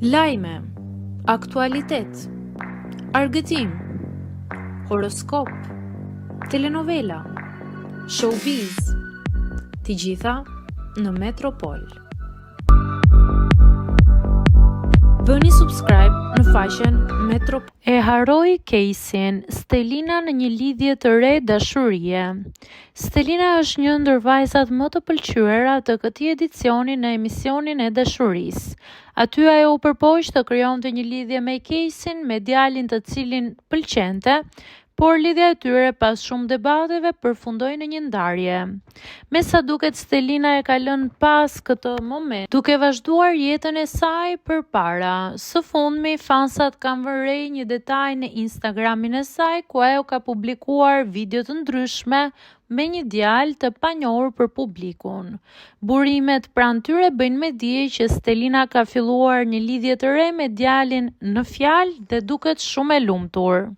Lajme, aktualitet, argëtim, horoskop, telenovela, showbiz, të gjitha në Metropol. Bëni subscribe në faqen Metropol. E harroi Kejsin, Stelina në një lidhje të re dashurie. Stelina është një ndër vajzat më të pëlqyera të këtij edicioni në emisionin e dashurisë. Aty ajo u përpoq të krijonte një lidhje me Kejsin, me djalin të cilin pëlqente, por lidhja e tyre pas shumë debateve përfundoi në një ndarje. Me sa duket Stelina e ka lënë pas këtë moment, duke vazhduar jetën e saj përpara. Së fundmi, fansat kanë vënë re një detaj në Instagramin e saj ku ajo ka publikuar video të ndryshme me një djalë të panjohur për publikun. Burimet pranë tyre bëjnë me dije që Stelina ka filluar një lidhje të re me djalin në fjalë dhe duket shumë e lumtur.